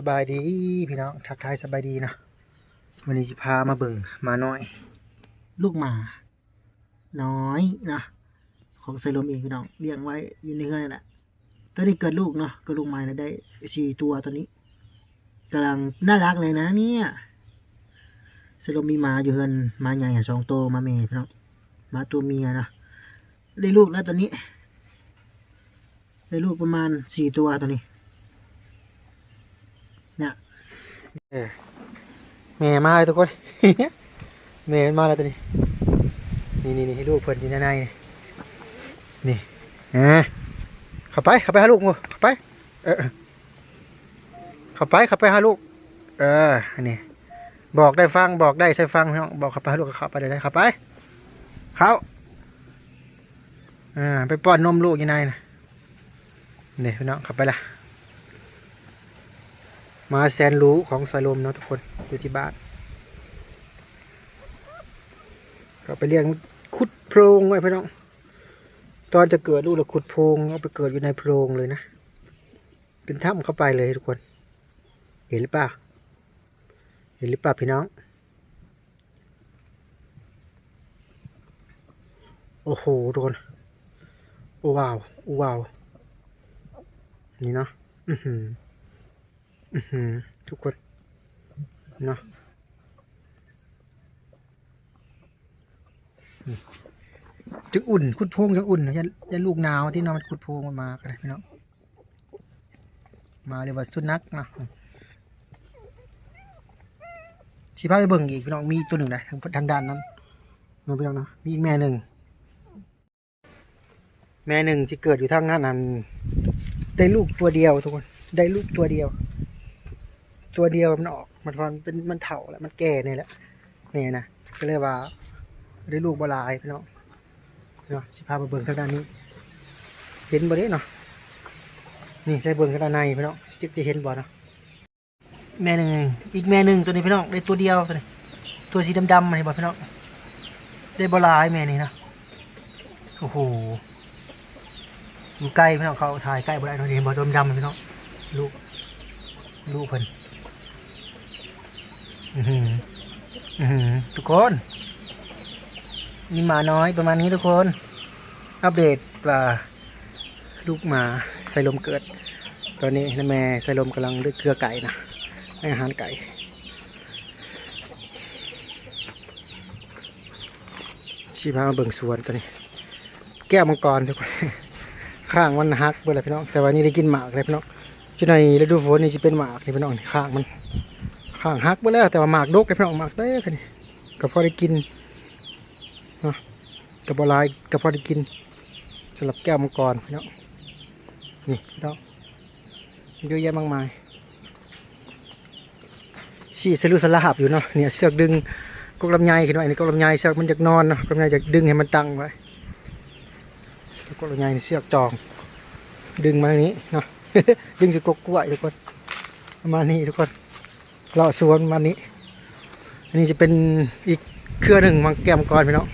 ສະບາຍດີພີ່ນ້ອງ ທັກທາຍສະບາຍດີເນາະ. ມື້ນີ້ຊິພາມາເບິ່ງໝານ້ອຍ ລູກໝານ້ອຍເນາະ ຂອງສາຍລົມເອງພີ່ນ້ອງ ລ້ຽງໄວ້ຢູ່ໃນເຮືອນນີ້ແຫຼະ. ຕອນນີ້ເກີດລູກເນາະ ເກີດລູກໃໝ່ແລ້ວໄດ້ສີ່ຕົວ ຕອນນີ້ກຳລັງໜ້າຮັກເລີຍນະເນຍ. ສາຍລົມມີໝາຢູ່ເຮືອນ ໝາໃຫຍ່ສອງໂຕ ໝາແມ່ພີ່ນ້ອງ ໝາຕົວເມຍເນາະ ໄດ້ລູກແລ້ວຕອນນີ້ ໄດ້ລູກປະມານສີ່ຕົວຕອນນີ້ນະ. ເອີ ແມ່ມາແລ້ວທຸກຄົນ ແມ່ມັນມາແລ້ວຕອນນີ້. ນີ້ໆໆ ໃຫ້ລູກເພິ່ນຢູ່ໃນໃນນີ້ ນີ້ ເອີ ເຂົ້າໄປ ເຂົ້າໄປຫາລູກ ເຂົ້າໄປ ເອີ ເຂົ້າໄປ ເຂົ້າໄປຫາລູກ. ເອີ ອັນນີ້ ບອກໄດ້ຟັງ ບອກໄດ້ໃສ່ຟັງພີ່ນ້ອງ ບອກເຂົ້າໄປຫາລູກ ເຂົ້າໄປໄດ້ ເຂົ້າໄປ ເຂົ້າ ອ່າ ໄປປ້ອນນົມລູກຢູ່ໃນນະ. ນີ້ພີ່ນ້ອງ ເຂົ້າໄປລະ ໝາແສນຮູ້ຂອງສາຍລົມເນາະທຸກຄົນ ຢູ່ທີ່ບ້ານ ເຂົ້າໄປລ້ຽງ ຂຸດໂພງໄວ້ພີ່ນ້ອງ. ຕອນຈະເກີດລູກແລ້ວຂຸດໂພງ ເອົາໄປເກີດຢູ່ໃນໂພງເລີຍນະ ເປັນຖ້ຳເຂົ້າໄປເລີຍທຸກຄົນ. ເຫັນຫຼືເປົ່າ ເຫັນຫຼືເປົ່າພີ່ນ້ອງ? ໂອ້ໂຫ ທຸກຄົນ ໂອ້ວ້າວ ໂອ້ວ້າວ ນີ້ເນາະ. ອືຫື ອືຫື ທຸກຄົນເນາະ ອື ຈຶ່ງອຸ່ນ ຂຸດໂພງຈັ່ງອຸ່ນ ຢ້ານ ຢ້ານລູກໜາວຕິເນາະ ມັນຂຸດໂພງ ມັນມາກໍໄດ້ພີ່ນ້ອງ. ໝາ ຫຼືວ່າສຸນັກເນາະ ຊິພາໄປເບິ່ງອີກພີ່ນ້ອງ ມີອີກຕົວໜຶ່ງນະ ທາງ ທາງດ້ານນັ້ນເນາະພີ່ນ້ອງເນາະ ມີອີກແມ່ໜຶ່ງ ແມ່ໜຶ່ງທີ່ເກີດຢູ່ທາງນັ້ນ ອັນ ໄດ້ລູກຕົວດຽວທຸກຄົນ ໄດ້ລູກຕົວດຽວ ຕົວດຽວ ມັນອອກ ມັນ ມັນເປັນ ມັນເຖົ້າແລ້ວ ມັນແກ່ແດ່ແລ້ວ ແມ່ນະ ກໍເລີຍວ່າໄດ້ລູກບໍ່ຫຼາຍພີ່ນ້ອງເນາະ. ຊິພາມາເບິ່ງທາງດ້ານນີ້ ເຫັນບໍ່ເດ້ເນາະ? ນີ້ໃສ່ເບິ່ງທາງດ້ານໃນພີ່ນ້ອງ ຊິ ຊິເຫັນບໍ່ເນາະ? ແມ່ໜຶ່ງ ອີກແມ່ໜຶ່ງ ຕົວນີ້ພີ່ນ້ອງ ໄດ້ຕົວດຽວ ຕົວນີ້ ຕົວສີດຳໆ ນີ້ບໍ່ພີ່ນ້ອງ ໄດ້ບໍ່ຫຼາຍແມ່ນີ້ນະ. ໂອ້ໂຫ ຢູ່ໃກ້ພີ່ນ້ອງ ເຂົາຖ່າຍໃກ້ບໍ່ໄດ້ເນາະ ເຫັນບໍ່ ຕົວດຳໆ ພີ່ນ້ອງ ລູກ ລູກເພິ່ນ ອືຫື ອືຫື ທຸກຄົນ ມີໝານ້ອຍປະມານນີ້ທຸກຄົນ ອັບເດດວ່າ ລູກໝາສາຍລົມເກີດ ຕອນນີ້ນະ ແມ່ສາຍລົມກຳລັງເລືອກເຄືອໄກ່ນະ ໃຫ້ອາຫານໄກ່. ຊິພາມາເບິ່ງສວນຕອນນີ້ ແກ້ວມັງກອນທຸກຄົນ ຂ້າງມັນຫັກເບິດແລ້ວພີ່ນ້ອງ ແຕ່ວ່ານີ້ໄດ້ກິນໝາກແລ້ວພີ່ນ້ອງ. ຢູ່ໃນລະດູຝົນນີ້ຊິເປັນໝາກນີ້ພີ່ນ້ອງ ຂ້າງມັນ ຂ້າງຫັກເບິດແລ້ວ ແຕ່ວ່າໝາກດົກເດ້ພີ່ນ້ອງ ໝາກເຕັມນີ້ ກໍພໍໄດ້ກິນເນາະ ກໍບໍ່ຫຼາຍ ກໍພໍໄດ້ກິນ ສຳລັບແກ້ວມັງກອນພີ່ນ້ອງ. ນີ້ພີ່ນ້ອງ ເຍອະແຍະມາກມາຍ ຊີ້ສະຫຼຸສະຫຼາບຢູ່ເນາະ. ນີ້ເຊືອກດຶງກົກລຳໄຍຂຶ້ນໄວ້ ນີ້ກົກລຳໄຍ ເຊືອກມັນຢາກນອນເນາະ ກົກລຳໄຍຢາກດຶງໃຫ້ມັນຕັ້ງໄວ້. ເຊືອກກົກລຳໄຍນີ້ ເຊືອກຈອງ ດຶງມາທາງນີ້ເນາະ ດຶງໃສ່ກົກກ້ວຍທຸກຄົນ ປະມານນີ້ທຸກຄົນ. ເລາະສວນປະມານນີ້ ອັນນີ້ຈະເປັນອີກເຄືອໜຶ່ງຂອງແກ້ວມັງກອນພີ່ນ້ອງ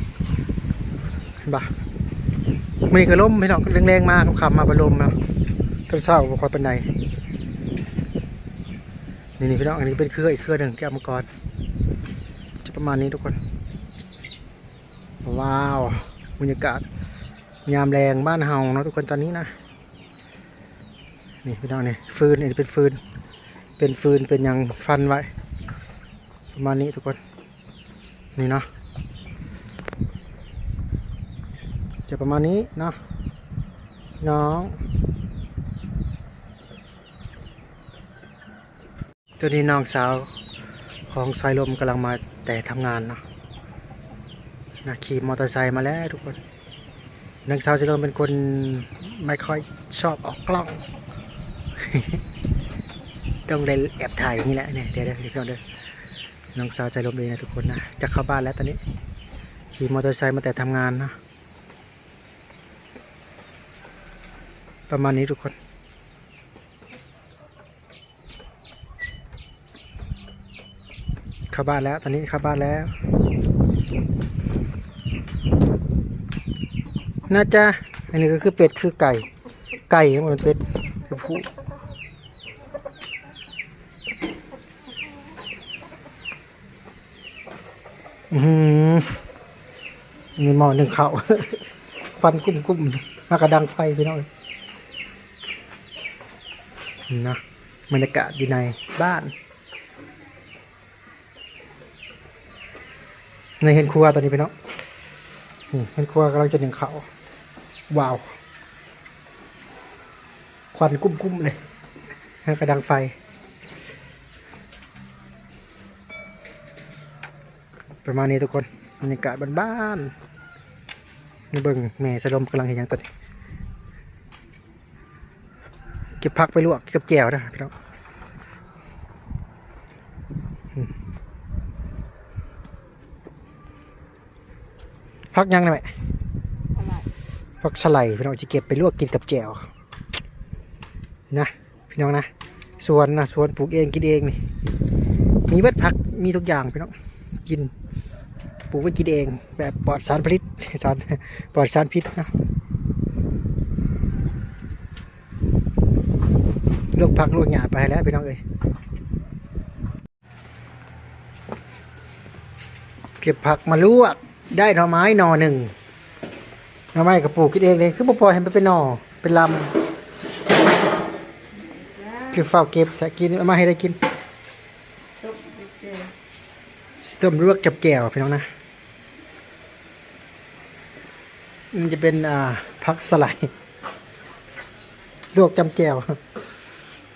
ເຫັນບໍ່? ມື້ນີ້ກໍລົມພີ່ນ້ອງ ແລງໆ ມາ ຄ່ຳໆ ມາ ບໍ່ລົມເນາະ ຕອນເຊົ້າບໍ່ຄ່ອຍປານໃດ. ນີ້ໆ ພີ່ນ້ອງ ອັນນີ້ເປັນເຄືອອີກເຄືອໜຶ່ງແກ້ວມັງກອນ ຈະປະມານນີ້ທຸກຄົນ. ວ້າວ ບັນຍາກາດຍາມແລງບ້ານເຮົາເນາະທຸກຄົນ ຕອນນີ້ນະ. ນີ້ພີ່ນ້ອງ ນີ້ຟືນ ອັນນີ້ເປັນຟືນ ເປັນຟືນ ເປັນຫຍັງຟັນໄວ້ ປະມານນີ້ທຸກຄົນ. ນີ້ເນາະ ຈະປະມານນີ້ເນາະພີ່ນ້ອງ. ຕອນນີ້ນ້ອງສາວຂອງສາຍລົມກຳລັງມາແຕ່ທຳງານເນາະ ນະ ຂີ່ມໍເຕີໄຊມາແລ້ວທຸກຄົນ. ນ້ອງສາວສາຍລົມເປັນຄົນບໍ່ຄ່ອຍຊອບອອກກ້ອງ ຕ້ອງໄດ້ແອບຖ່າຍນີ້ແຫຼະ. ນີ້ ດຽວໆ ເດີ ນ້ອງສາວສາຍລົມເອງນະທຸກຄົນນະ ຈະເຂົ້າບ້ານແລ້ວຕອນນີ້ ຂີ່ມໍເຕີໄຊມາແຕ່ທຳງານເນາະ ປະມານນີ້ທຸກຄົນ. ເຂົ້າບ້ານແລ້ວ ຕອນນີ້ເຂົ້າບ້ານແລ້ວ ນະຈ໊ະ. ອັນນີ້ກໍຄືເປັດ ຄືໄກ່ ໄກ່ບໍ່ແມ່ນເປັດ ຄືຜູ້. ອືມ ມີໝໍ້ໜຶ້ງເຂົ້າ ຄວັນກຸ້ມໆ ມາກະດັງໄຟພີ່ນ້ອງເອີຍ. ນີ້ນະ ບັນຍາກາດຢູ່ໃນບ້ານ ໃນເຮືອນຄົວຕອນນີ້ພີ່ນ້ອງ. ນີ້ເຮືອນຄົວກຳລັງຈະໜຶ້ງເຂົ້າ. ວ້າວ ຄວັນກຸ້ມໆເລີຍ ມາກະດັງໄຟ. ປະມານນີ້ທຸກຄົນ ບັນຍາກາດບ້ານໆ. ມາເບິ່ງແມ່ສະດົມກຳລັງເຮັດຫຍັງຕົວນີ້ ເກັບຜັກໄປລວກກັບແຈ່ວນະພີ່ນ້ອງ. ອືມ ຜັກຫຍັງນະແມ່? ສະໄຫຼ. ຜັກສະໄຫຼພີ່ນ້ອງ ຊິເກັບໄປລວກກິນກັບແຈ່ວນະ. ພີ່ນ້ອງນະ ສວນນະ ສວນປູກເອງກິນເອງນີ້ ມີເບິດຜັກ ມີທຸກຢ່າງພີ່ນ້ອງ ກິນ ປູກໄວ້ກິນເອງ ແບບປອດສານຜະລິດ ສານ ປອດສານພິດເນາະ. ລວກຜັກລວກຫຍ້າໄປແລ້ວພີ່ນ້ອງເອີຍ. ເກັບຜັກມາລວກ ໄດ້ໜໍ່ໄມ້ໜໍ່ໜຶ່ງ. ໜໍ່ໄມ້ກໍປູກກິນເອງເດ້ ຄືບໍ່ປ່ອຍໃຫ້ມັນເປັນໜໍ່ເປັນລຳ ຄືຟ້າວເກັບແທ້. ກິນ ເອົາມາໃຫ້ໄດ້ກິນ ຕົ້ມລວກກັບແຈ່ວພີ່ນ້ອງນະ. ມັນຈະເປັນ ອ່າ ຜັກສະໄຫຼ ລວກຈ້ຳແຈ່ວ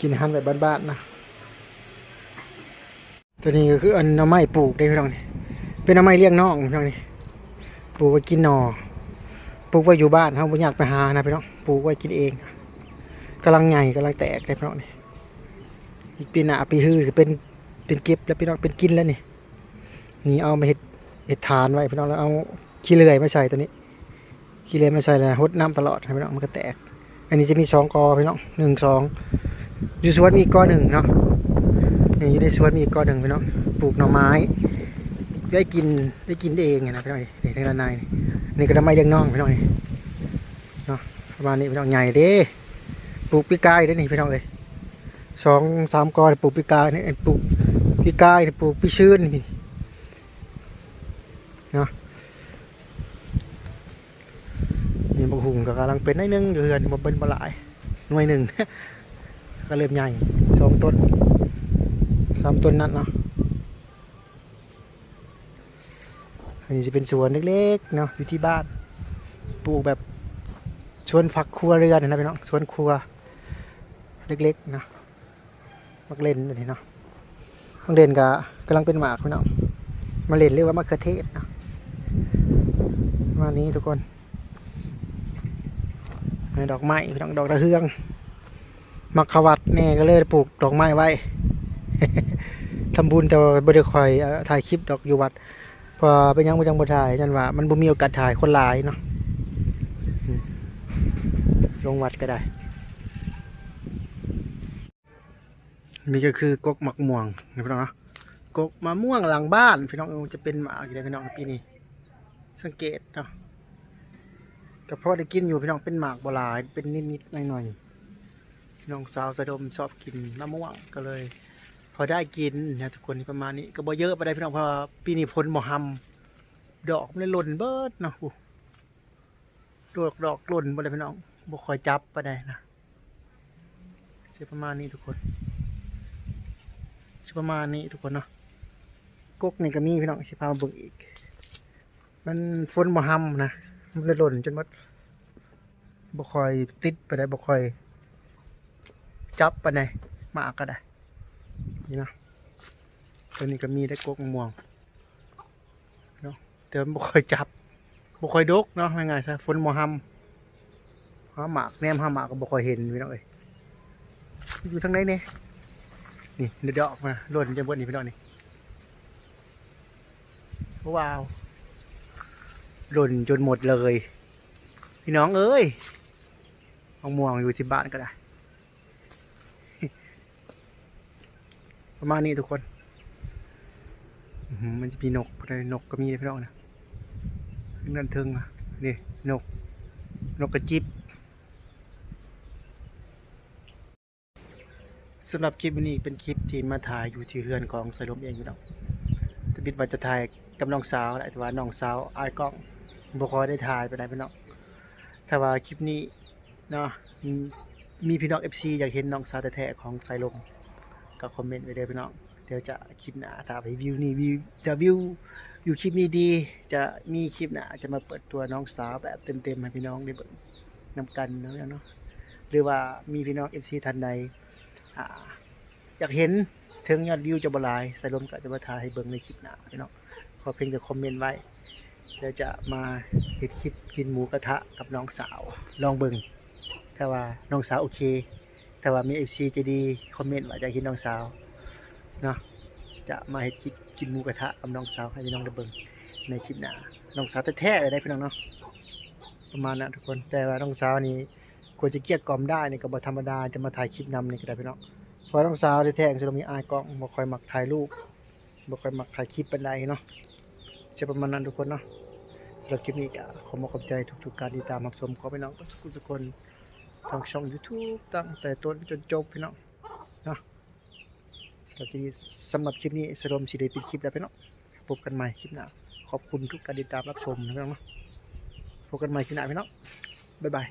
ກິນອາຫານແບບບ້ານໆນະ. ຕົວນີ້ກໍຄືອັນໜໍ່ໄມ້ປູກເດ້ພີ່ນ້ອງນີ້ ເປັນໜໍ່ໄມ້ລ້ຽງນ້ອງພີ່ນ້ອງນີ້ ປູກໄວ້ກິນໜໍ່ ປູກໄວ້ຢູ່ບ້ານ ເຮົາບໍ່ຢາກໄປຫານະພີ່ນ້ອງ ປູກໄວ້ກິນເອງ. ກຳລັງໃຫຍ່ ກຳລັງແຕກເດ້ພີ່ນ້ອງນີ້ ອີກປີໜ້າປີຮືຊິເປັນ ເປັນເກັບແລ້ວພີ່ນ້ອງ ເປັນກິນແລ້ວນີ້. ນີ້ເອົາມາເຮັດ ເຮັດຖານໄວ້ພີ່ນ້ອງ ແລ້ວເອົາຂີ້ເລື່ອຍມາໃສ່ຕົວນີ້ ຂີ້ເລື່ອຍມາໃສ່ແລ້ວຫົດນ້ຳຕະຫຼອດພີ່ນ້ອງ ມັນກໍແຕກ. ອັນນີ້ຈະມີສອງກໍພີ່ນ້ອງ ໜຶ່ງ ສອງ ຢູ່ສວນມີອີກກໍໜຶ່ງເນາະ ນີ້ຢູ່ໃນສວນມີອີກກໍໜຶ່ງພີ່ນ້ອງ ປູກໜໍ່ໄມ້ໄວ້ກິນ ໄວ້ກິນເອງນະພີ່ນ້ອງ. ນີ້ທາງດ້ານໃນນີ້ ນີ້ກໍໜໍ່ໄມ້ລ້ຽງນ້ອງພີ່ນ້ອງນີ້ເນາະ ປະມານນີ້ພີ່ນ້ອງ ໃຫຍ່ເດ້ ປູກປີກາຍເດ້ນີ້ພີ່ນ້ອງເອີຍ. ສອງສາມກໍປູກປີກາຍນີ້ ປູກປີກາຍນີ້ ປູກປີຊືນນີ້ເນາະ. ນີ້ບັກຫຸ່ງກໍກຳລັງເປັນໜ້ອຍໜຶ່ງຢູ່ເຮືອນ ບໍ່ເປັນບໍ່ຫຼາຍ ໜ່ວຍໜຶ່ງ ກໍເລີ່ມໃຫຍ່ ສອງຕົ້ນ ສາມຕົ້ນນັ້ນເນາະ. ອັນນີ້ຈະເປັນສວນເລັກໆເນາະ ຢູ່ທີ່ບ້ານ ປູກແບບສວນຜັກຄົວເຮືອນນະພີ່ນ້ອງ ສວນຄົວເລັກໆເນາະ. ໝາກເລັ່ນອັນນີ້ເນາະ ໝາກເລັ່ນກໍກຳລັງເປັນໝາກພີ່ນ້ອງ ໝາກເລັ່ນ ຫຼືວ່າມະເຂືອເທດເນາະ ປະມານນີ້ທຸກຄົນ. ດອກໄມ້ພີ່ນ້ອງ ດອກດາວເຮືອງ ມັກເຂົ້າວັດແດ່ ກໍເລີຍປູກດອກໄມ້ໄວ້ ທຳບຸນ ແຕ່ວ່າບໍ່ໄດ້ຄ່ອຍ ເອີ ຖ່າຍຄລິບດອກຢູ່ວັດ ເພາະວ່າເປັນຫຍັງບໍ່ ຈັ່ງບໍ່ຖ່າຍ ຍ້ອນວ່າມັນບໍ່ມີໂອກາດຖ່າຍ ຄົນຫຼາຍເນາະ ລົງວັດກໍໄດ້. ນີ້ກໍຄືກົກໝາກມ່ວງນະພີ່ນ້ອງເນາະ ກົກມະມ່ວງຫຼັງບ້ານພີ່ນ້ອງ ຈະເປັນໝາກຢູ່ເດ້ພີ່ນ້ອງ ປີນີ້ ສັງເກດເນາະ ກໍພໍໄດ້ກິນຢູ່ພີ່ນ້ອງ ເປັນໝາກບໍ່ຫຼາຍ ເປັນນິດໆໜ້ອຍໆ. ນ້ອງສາວສະດົມຊອບກິນມະມ່ວງ ກໍເລີຍພໍໄດ້ກິນນະທຸກຄົນ. ປະມານນີ້ ກໍບໍ່ເຍອະປານໃດພີ່ນ້ອງ ເພາະວ່າປີນີ້ຝົນບໍ່ຮຳ ດອກມັນເລີຍຫຼົ່ນເບິດເນາະ. ໂອ້ ດອກ ດອກຫຼົ່ນເບິດເລີຍພີ່ນ້ອງ ບໍ່ຄ່ອຍຈັບປານໃດນະ. ຊິປະມານນີ້ທຸກຄົນ ຊິປະມານນີ້ທຸກຄົນເນາະ. ກົກນີ້ກໍມີພີ່ນ້ອງ ຊິພາມາເບິ່ງອີກ ມັນຝົນບໍ່ຮຳນະ ມັນເລີຍຫຼົ່ນຈົນໝົດ ບໍ່ຄ່ອຍຕິດປານໃດ ບໍ່ຄ່ອຍຈັບປານໃດ ໝາກກໍໄດ້ ນີ້ນະ. ຕົວນີ້ກໍມີໄດ້ກົກມະມ່ວງ ເນາະ ແຕ່ມັນບໍ່ຄ່ອຍຈັບ ບໍ່ຄ່ອຍດົກເນາະ ວ່າງ່າຍຊະ ຝົນບໍ່ຮຳ ຫາໝາກ ແນມຫາໝາກກໍບໍ່ຄ່ອຍເຫັນພີ່ນ້ອງເອີຍ. ຢູ່ທາງໃດແດ່? ນີ້ ດອກມາຫຼົ່ນຈະເບິດນີ້ພີ່ນ້ອງນີ້ ວ້າວ ຫຼົ່ນຈົນໝົດເລີຍ ພີ່ນ້ອງເອີຍ. ມະມ່ວງຢູ່ທີ່ບ້ານກໍໄດ້ ປະມານນີ້ທຸກຄົນ. ອື ມັນຈະມີນົກ ນົກກໍມີເດ້ພີ່ນ້ອງນະ ເທິງນັ້ນເທິງນະ ນີ້ນົກ ນົກກະຈິບ. ສຳລັບຄລິບມື້ນີ້ເປັນຄລິບທີ່ມາຖ່າຍຢູ່ທີ່ເຮືອນຂອງສາຍລົມເອງພີ່ນ້ອງ. ທຳອິດວ່າຈະຖ່າຍ ກັບນ້ອງສາວແຫຼະ ແຕ່ວ່ານ້ອງສາວອາຍກ້ອງ ບໍ່ຄ່ອຍໄດ້ຖ່າຍປານໃດພີ່ນ້ອງ. ຖ້າວ່າຄລິບນີ້ເນາະ ມີພີ່ນ້ອງເອັຟຊີຢາກເຫັນນ້ອງສາວແທ້ໆຂອງສາຍລົມ ກໍຄອມເມັນໄວ້ເດີພີ່ນ້ອງ. ດຽວຈະຄລິບໜ້າ ຖ້າໄປວິວນີ້ ວິວ ຖ້າວິວຢູ່ຄລິບນີ້ດີ ຈະມີຄລິບໜ້າ ຈະມາເປີດຕົວນ້ອງສາວແບບເຕັມໆໃຫ້ພີ່ນ້ອງໄດ້ເບິ່ງນຳກັນເນາະ ເນາະ. ຫຼືວ່າມີພີ່ນ້ອງເອັຟຊີທ່ານໃດ ອ່າ ຢາກເຫັນ ເຖິງຍອດວິວຈະບໍ່ຫຼາຍ ສາຍລົມກໍຈະມາຖ່າຍໃຫ້ເບິ່ງໃນຄລິບໜ້າພີ່ນ້ອງ. ຂໍພຽງແຕ່ຄອມເມັນໄວ້ ແລ້ວຈະມາເຮັດຄລິບກິນໝູກະທະກັບນ້ອງສາວ ລອງເບິ່ງ. ຖ້າວ່ານ້ອງສາວໂອເຄ ຖ້າວ່າມີເອັຟຊີໃຈດີຄອມເມັນວ່າຢາກເຫັນນ້ອງສາວເນາະ ຈະມາເຮັດຄລິບກິນໝູກະທະກັບນ້ອງສາວໃຫ້ພີ່ນ້ອງໄດ້ເບິ່ງໃນຄລິບໜ້າ. ນ້ອງສາວແທ້ໆເລີຍເດ້ພີ່ນ້ອງເນາະ ປະມານນັ້ນທຸກຄົນ. ແຕ່ວ່ານ້ອງສາວນີ້ ກວ່າຈະເກລ້ຽກກ່ອມໄດ້ນີ້ກໍບໍ່ທຳມະດາ ຈະມາຖ່າຍຄລິບນຳນີ້ກໍໄດ້ພີ່ນ້ອງ. ເພາະວ່ານ້ອງສາວແທ້ໆ ສາຍລົມນີ້ອາຍກ້ອງ ບໍ່ຄ່ອຍມັກຖ່າຍຮູບ ບໍ່ຄ່ອຍມັກຖ່າຍຄລິບປານໃດເນາະ. ຈະປະມານນັ້ນທຸກຄົນເນາະ. ສຳລັບຄລິບນີ້ກໍຂໍຂອບໃຈທຸກໆການຕິດຕາມຮັບຊົມຂອງພີ່ນ້ອງທຸກໆຄົນ ທາງຊ່ອງຢູທູບ ຕັ້ງແຕ່ຕົ້ນຈົນຈົບພີ່ນ້ອງເນາະ. ສຳລັບຄລິບນີ້ ສຳລັບຄລິບນີ້ ສາຍລົມຊິໄດ້ປິດຄລິບແລ້ວພີ່ນ້ອງ. ພົບກັນໃໝ່ຄລິບໜ້າ. ຂອບຄຸນທຸກການຕິດຕາມຮັບຊົມນະພີ່ນ້ອງເນາະ. ພົບກັນໃໝ່ຄລິບໜ້າພີ່ນ້ອງ. ບາຍບາຍ.